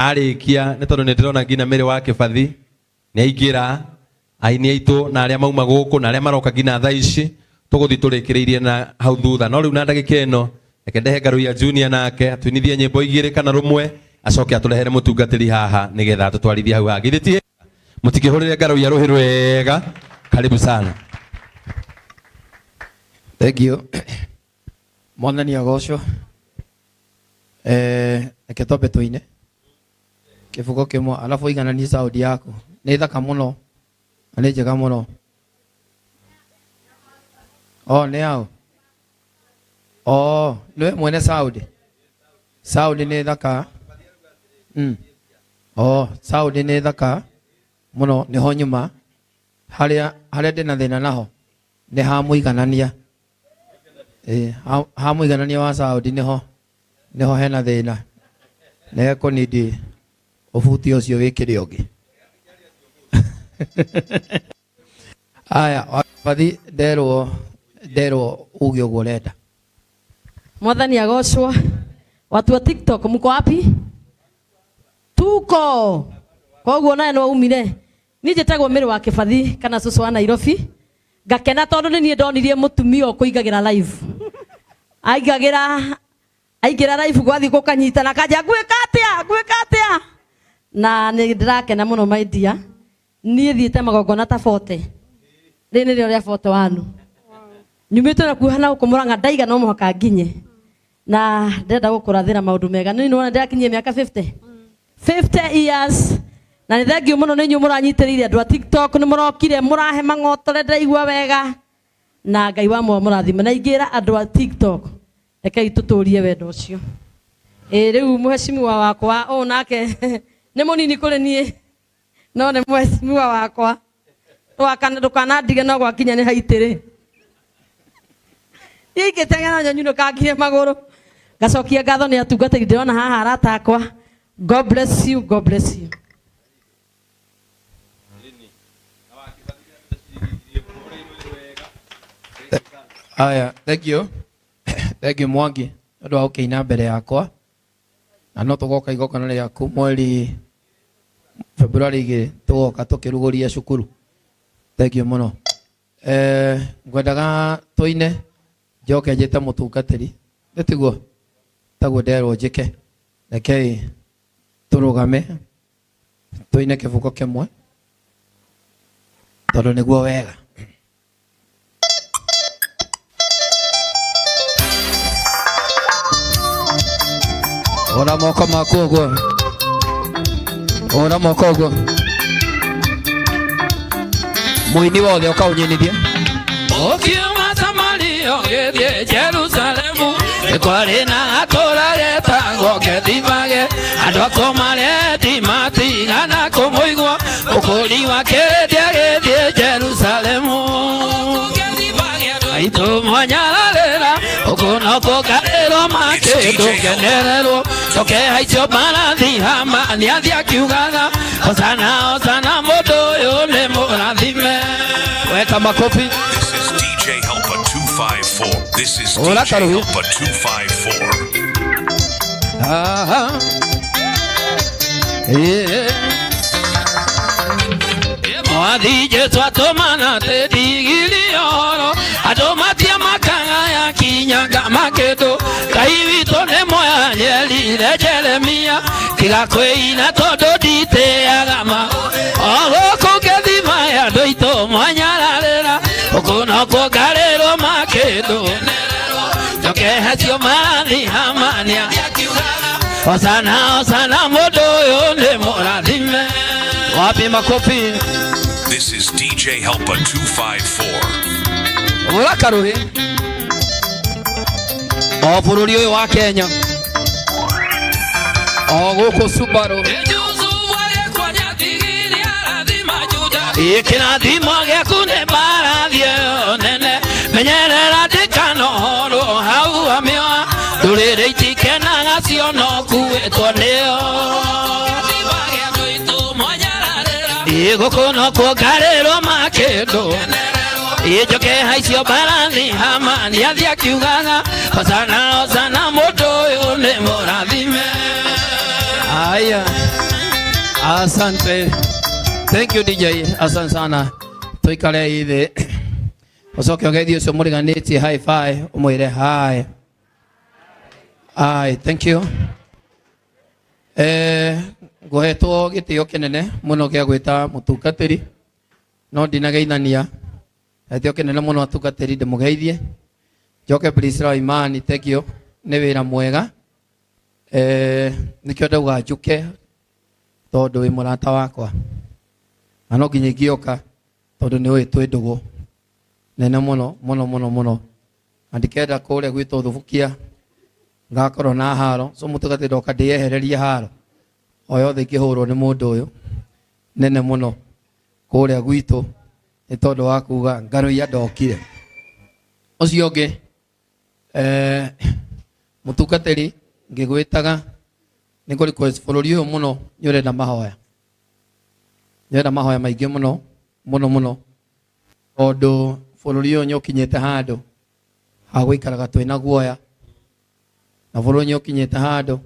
Arĩkia nĩ tondũ nĩ ndĩrona nginya Mary wa Kĩbathi nĩ aingĩra, aini aitũ na arĩa mauma gũkũ na arĩa maroka nginya thaa ici tũgũthiĩ tũrĩkĩrĩirie na hau thutha. No rĩu na ndagĩka ĩno reke ndehe Ngaruiya Junior nake atũinithie nyĩmbo igĩrĩ kana rũmwe, acoke atũrehere mũtungatĩri haha nĩgetha atũtwarithie hau hangĩ. Githĩ ti mũtikĩhũrĩre Ngaruiya rũhĩ rwega? Karibu sana. Thank you. Mwathani agocwo. Eh, reke twambe tũine kĩbugo kĩmwe alafu ũigananie sound yaku. Nĩ thaka mũno na nĩ njega mũno. Oh, nĩ yaũ? Oh, nĩwe mwene sound. Sound nĩ thaka. Oh, sound nĩ thaka mũno nĩho nyuma harĩa harĩa ndĩna thĩna naho nĩ ha mũiganania. Ĩĩ, ha mũiganania wa sound nĩho nĩho hena thĩna. Nĩ hekũnindi ũbuti ũcio wĩkĩre ũngĩ. Aya, wabathi nderwo nderwo uge ũguo ũrenda. Mwathani agocwo. Watu wa TikTok mko wapi? Tuko. Koguo nawe no umire. Niĩ njĩtagwo Mary wa Kĩbathi kana cũcũ wa Nairobi. Ngakena tondũ nĩ niĩ ndonirie mũtumia ũkũingagĩra live. Aingagĩra aingĩra live gwathiĩ gũkanyitana kanja ngwĩka atĩa ngwĩka atĩa. Na nĩ ndĩrakena mũno my dear. Niĩ thiĩte magongona ta 40. Rĩrĩ nĩrĩo rĩa 41. Nyumĩte na kuha na gũkũ Mũrang'a ndaiga no mũhaka nginye. Na ndĩrenda gũkũrathĩra maũndũ mega. Nĩ nĩwona ndĩrakinyia mĩaka 50. 50 years. Na nĩ thengiũ mũno nĩ inyuĩ mũranyitĩrĩire andũ a TikTok, nĩ mũrokire mũrahe mang'otore ndĩraigua wega. Na Ngai wa muoyo mũrathime. Na ingĩra andũ a TikTok, rekei tũtũrie wendo ũcio. Ĩ rĩu mũheshimiwa wakwa ũũ nake nĩ mũnini kũrĩ niĩ, no nĩ mũheshimiwa wakwa. Ndũkanandige no gwakinya nĩ haitĩrĩ. Niĩ ingĩteng'era nyanyunũkangire magũrũ. Ngacokia ngatho nĩ atungatĩri ndĩrona haha arata akwa. God bless you, God bless you. Aya, thank you. Thank you Mwangi nĩ ũndũ wa gũkĩina mbere yakwa. Na no tũgoka igongona rĩaku mweri February 2 tũgoka tũkĩrugũria cukuru. Thank you mũno. Eh, ngwendaga tũine njoke njĩte mũtungatĩri. Nĩ tiguo? Taguo nderwo njĩke. Rekei tũrũgame tũine kĩbungo kĩmwe tondũ nĩguo wega. Ora moko maku ũguo. Ora moko ũguo. Mũini wothe ũkaũnyinithie. Ũkiuma Samaria ũgĩthiĩ Jerusalemu, nĩ kwarĩ na gatũũra getagwo Gethifage, andũ akuo mareti matigana kũmũigua, ũkũri wa kĩrĩndĩ agĩthiĩ Jerusalemu. Aitũ mwanyararĩra, ũkũ no kũngarĩrwo makĩndũkenererwo, tũkehaicio mbarathi Hamani athiĩ akiugaga, Hosana, hosana, mũndũ ũyũ nĩ mũrathime. Weka makofi. This is DJ Helper 254. This is Hola, DJ Karuhi. Helper 254. Aha. Yeah. Mwathi Jesu atũmana tĩndigiri oro andũ matia makagaya kinyanga makĩndũ Ngai witũ nĩ mwanyerire Jeremia tiga kwĩina tondũ nditĩaga ma o gũkũ ngĩthima andũ aitũ mwanyararĩra gũkũ no kuongarĩrwo makĩndũ njokehecio marathi hamania Hosana, hosana, mũndũ ũyũ nĩ mũrathime. Wapi makofi? This is DJ Helper 254. Hũra karũhĩ. O bũrũri ũyũ wa Kenya. O gũkũ Subaru. Ĩ kĩrathimo gĩaku nĩ mbarathi ĩyo nene menyerera ndĩkanohorwo hau amĩoa ndũrĩrĩ itikenaga ciono kuĩtwo nĩyo. Ĩ gũkũ no kuongarĩrwo makĩndũ Ĩ njoke haicio mbarathi Hamani athiĩ akiugaga hosana hosana mũndũ ũyũ nĩ mũrathime. Aya. Asante. Thank you DJ. Asante sana. Tuikare ithe. Ucoke ũgeithie ũcio mũriganĩtie high five ũmwĩre hi. Hi, thank you. Eh, ngũhetwo gĩtĩo kĩnene mũno gĩa gwĩta mũtungatĩri no ndinageithania gĩtĩo kĩnene mũno atungatĩri ndĩmũgeithie njoke Priscilla Imani thank you nĩ wĩra mwega eh, nĩkĩo ndauga njũke tondũ wĩ mũrata wakwa na no nginya ingĩoka tondũ nĩ ũĩ twĩ ndũgũ nene mũno mũno mũno mũno na ndikenda kũrĩa gwitũ thubukia ngakorwo na haro so mũtungatĩri ndoka ndĩyehererie haro o yothe ingĩhũrwo nĩ mũndũ ũyũ nene mũno kũrĩa gwitũ nĩ tondũ wa kuga ngaruiya ndokire ũcio ũngĩ eh, mũtungatĩri ngĩgwĩtaga nĩ kũ request bũrũri ũyũ mũno nĩ ũrenda mahoya nĩ ũrenda mahoya maingĩ mũno mũno mũno tondũ bũrũri ũyũ nĩ ũkinyĩte handũ ha gũikaraga twĩna guoya na bũrũri nĩ ũkinyĩte handũ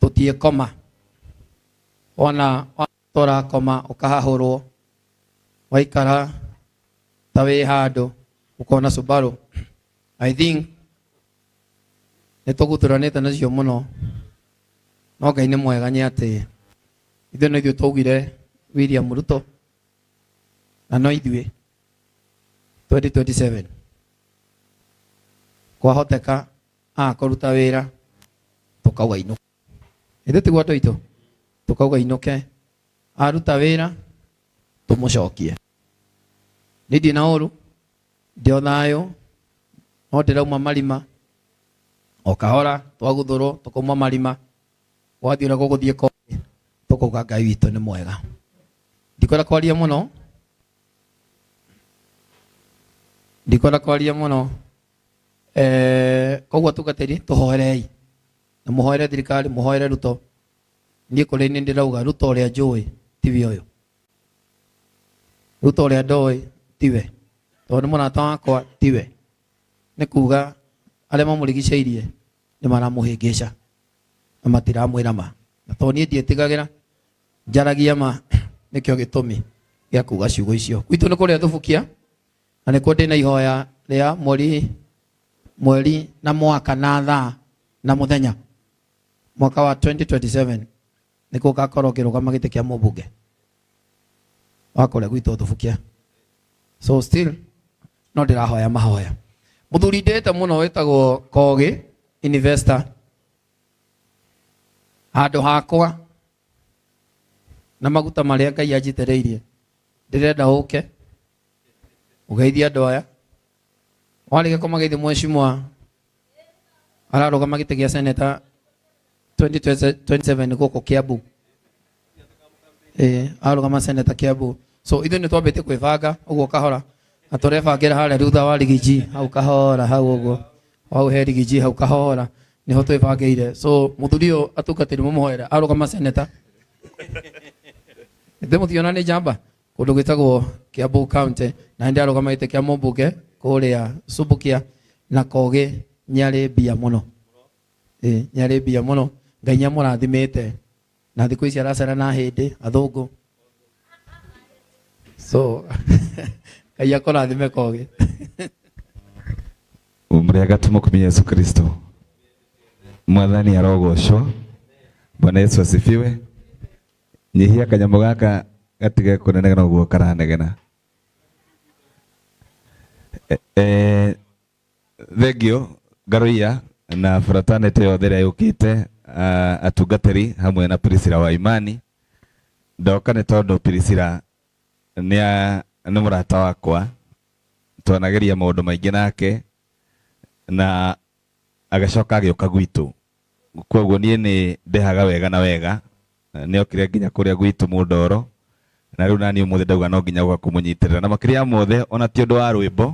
tũtiĩkoma wona tũrakoma ũkahahũrwo waikara ta wĩ handũ ũkona Subaru I think nĩ tũguthũranĩte nacio mũno no Ngai nĩ mwega nĩ atĩ ithuĩ no ithuĩ twaugire William Ruto na no ithuĩ 2027 kwahoteka akũruta wĩra tũkauga inũke ithuĩ tiguo andũ aitũ tũkauga inũke aruta wĩra tũmũcokie niĩ ndirĩ na ũru ndĩ o thayũ no ndĩrauma marima o kahora twaguthũrwo tũkauma marima gwathiĩ ũrĩa gũgũthiĩ kothe tũkauga Ngai witũ nĩ mwega ndikwenda kwaria mũno ndikwenda kwaria mũno eh, koguo atungatĩri tũhoerei na mũhoere thirikari mũhoere Ruto niĩ kũrĩ niĩ ndĩrauga Ruto ũrĩa njũĩ tiwe ũyũ Ruto ũrĩa ndoĩ tiwe tondũ nĩ mũrata wakwa tiwe nĩ kuga arĩa mamũrigicĩirie nĩ maramũhĩngĩca na matiramwĩra ma na tondũ niĩ ndiĩtigagĩra njaragia ma nĩkĩo gĩtũmi gĩa kuga ciugo icio gwitũ nĩ kũrĩa thubukia na nĩkuo ndĩna ihoya rĩa mweri mweri na mwaka na thaa na mũthenya mwaka wa 2027 nĩkuo ngakorwo ngĩrũgama gĩtĩ kĩa mũmbunge wa kũrĩa gwitũ thubukia so still no ndĩrahoya mahoya mũthuri ndĩte mũno wĩtagwo Kogi investor handũ hakwa na maguta marĩa Ngai anjitĩrĩirie ndĩrenda ũke ũgeithie andũ aya warĩkia kũmageithia mheshimiwa ararũgama gĩtĩ gĩa seneta 2027 gũkũ Kiambu ĩĩ arũgama seneta Kiambu so ithuĩ nĩ twambĩtie kwĩbanga ũguo kahora na tũrebangĩra harĩa thutha wa rigiji hau kahora hau ũguo hau he rigiji hau kahora niho twĩbangĩire so mũthuri ũyũ atungatĩri mũmũhoere arũgama seneta ithuĩ mũtiona nĩ njamba kũndũ gwĩtagwo Kiambu County na hĩndĩ arũgama gĩtĩ kĩa mũmbunge kũrĩa Subukia na Kogi nĩarĩ mbia mũno ĩĩ nĩarĩ mbia mũno Ngai nĩamũrathimĩte na thikũ ici aracera na hĩndĩ athũngũ so Ngai akũrathime Kogi Mriaga tumukumia Yesu Kristo. Mwathani arogocwo. Bwana Yesu asifiwe. Nyihia kanyamũ gaka gatige kũnenegena ũguo karanegena. Eh, thengio Ngaruiya na fraternity yothe ĩrĩa yũkĩte atungatĩri hamwe na Priscilla wa Imani. Ndoka nĩ tondũ Priscilla nĩ mũrata wakwa twanageria maũndũ maingĩ nake na agacoka agĩũka gwitũ koguo niĩ nĩ ndehaga wega na wega nĩ okire nginya kũrĩa gwitũ Mũndoro na rĩu naniĩ ũmũthĩ ndauga no nginya gũka kũmũnyitĩrĩra na makĩria ya mothe ona ti ũndũ wa rwĩmbo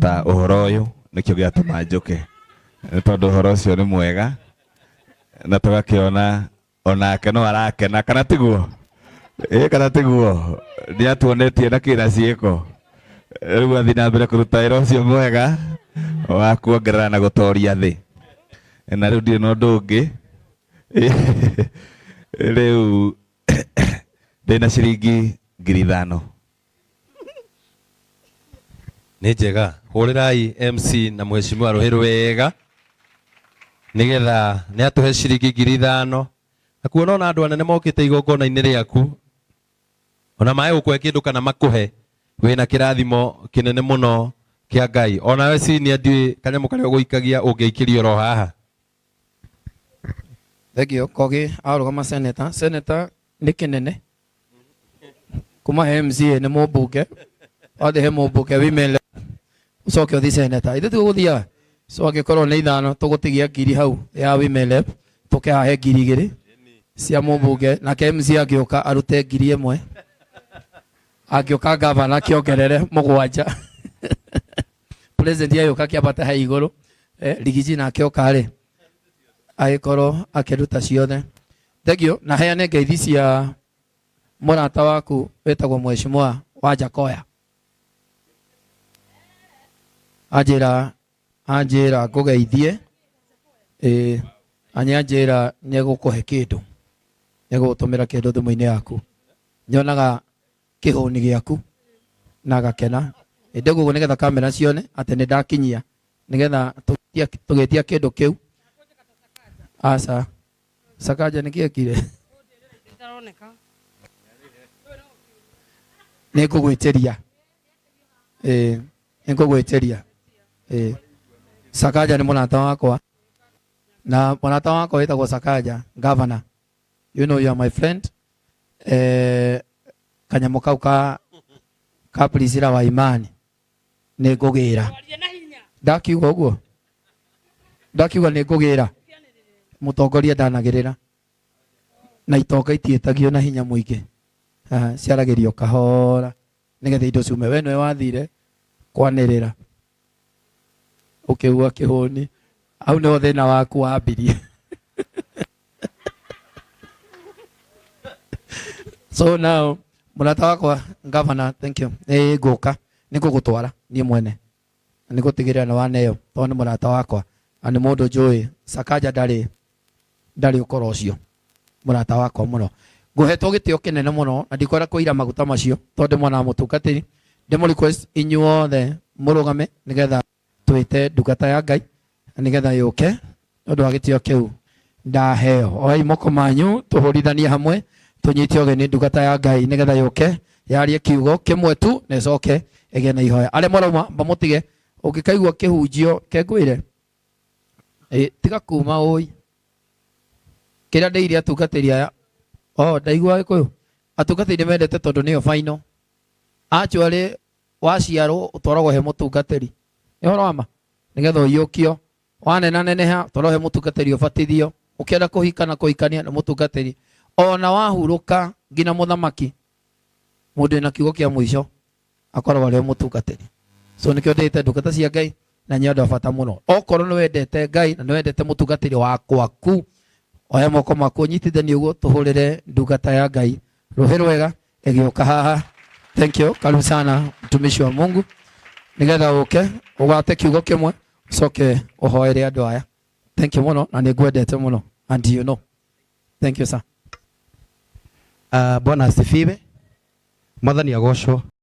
ta ũhoro ũyũ nĩkĩo gĩatũma njũke nĩ tondũ ũhoro ũcio nĩ mwega na tũgakĩona onake no arakena kana tiguo ĩ kana tiguo nĩ atuonetie na kĩna ciĩko rĩu athiĩ na mbere kũruta wĩra ũcio mwega wa kuongerera na gũtoria thĩ na rĩu ndirĩ na ũndũ ũngĩ rĩu Ndĩna ciringi 5,000. Nĩ njega, hũrĩrai MC na mheshimiwa rũhĩ rwega nĩgetha nĩ atũhe ciringi 5,000. Na kuona ona andũ anene mokĩte igongona-inĩ rĩaku, ona maĩ gũkũhe kĩndũ kana makũhe, wĩna kĩrathimo kĩnene mũno kĩa Ngai. Onawe senior ndiũĩ kanyamũ karĩa ũgũikagia ũngĩikĩrio oro haha. Thank you. Kogi arũgama senator. Senator nĩ kĩnene kuma he MCA nĩ mũmbunge, wathiĩ he mũmbunge women rep, ũcoke ũthiĩ senator. Ithuĩ tiguo gũthiaga. So angĩkorwo nĩ 5 tũgũtigia 1,000 hau ya women rep, tũke haha he 2,000 cia mũmbunge, nake MCA angĩũka arute 1,000, angĩũka gavana akĩongerere 7, president agĩũka kĩambate hau igũrũ, rigiji nake oka rĩ agĩkorwo akĩruta ciothe. Thank you. Na heane ngeithi cia mũrata waku wĩtagwo mheshimiwa wa Jakoya. Anjĩra anjĩra ngũgeithie, anjĩra nĩegũkũhe kĩndũ, nĩegũgũtũmĩra kĩndũ thimũ-inĩ yaku. Nyonaga kĩhũni gĩaku na gakena. Ĩndĩ ũguo nĩgetha kamera cione atĩ nĩ ndakinyia, nĩgetha tũgĩtia kĩndũ kĩu. Aca, Sakaja nĩkĩ ekire? Nĩngũgwĩtĩria. Nĩngũgwĩtĩria. Sakaja nĩ mũrata wakwa. Na mũrata wakwa wĩtagwo Sakaja, governor. You know you are my friend. Kanyamũ kau ka Priscilla wa Imani nĩngũgĩra. Ndakiuga ũguo? Ndakiuga nĩngũgĩra. Mũtongoria ndanagĩrĩra. Na itonga itiĩtagio na hinya mũingĩ. Ciaragĩrio kahora nĩgetha indo ciume. We nĩwe wathire kwanĩrĩra ũkĩigua kĩhũni, hau nĩho thĩna waku wambirie. So now mũrata wakwa governor, thank you. Nĩ ngũka, nĩ ngũgũtwara niĩ mwene, nĩ ngũtigĩrĩra nĩ waneo, tondũ nĩ mũrata wakwa na nĩ mũndũ njũĩ. Sakaja ndarĩ ũkoro ũcio, mũrata wakwa mũno. Ngũhetwo gĩtĩo kĩnene mũno na ndikwenda kũira maguta macio tondũ ndĩ mwana wa mũtungatĩri. Ndĩmũ request inyuothe mũrũgame nĩgetha twĩte ndungata ya Ngai nĩgetha yũke nĩ ũndũ wa gĩtĩo kĩu ndaheo. Oei moko manyu tũhũrithanie hamwe, tũnyite ũgeni ndungata ya Ngai nĩgetha yũke yarie kiugo kĩmwe tu na ĩcoke ĩgĩe na ihoya. Arĩa marauma mamũtige, ũngĩkaigua kĩhunjio kengwĩre, tiga kuma ũi. Kĩrĩa ndĩire atungatĩri aya, oh, ndaigua Gĩkũyũ, atungatĩri nĩ mendete tondũ nĩyo final. Actually waciarwo ũtwaragwo he mũtungatĩri, nĩ ũhoro wa ma, nĩgetha ũiyũkio. Wanenaneneha ũtwarwo he mũtungatĩri ũbatithio, ũkĩenda kũhika na kũhikania nĩ mũtungatĩri. Ona wahurũka nginya mũthamaki, mũndũ wĩna kiugo kĩa mũico akoragwo arĩ o mũtungatĩri. So nĩkĩo ndĩĩte ndungata cia Ngai na nĩ andũ a bata mũno. Okorwo nĩ wendete Ngai na nĩ wendete mũtungatĩri wa gwaku, oya moko maku ũnyitithanie ũguo, tũhũrĩre ndungata ya Ngai rũhĩ rwega ĩgĩũka haha. Thank you, karibu sana mtumishi wa Mungu, nĩgetha ũke ũgwate kiugo kĩmwe ũcoke ũhoere andũ aya. Thank you mũno na nĩ ngwendete mũno, and you know. Thank you sir. Bwana asifiwe. Mwathani agocwo.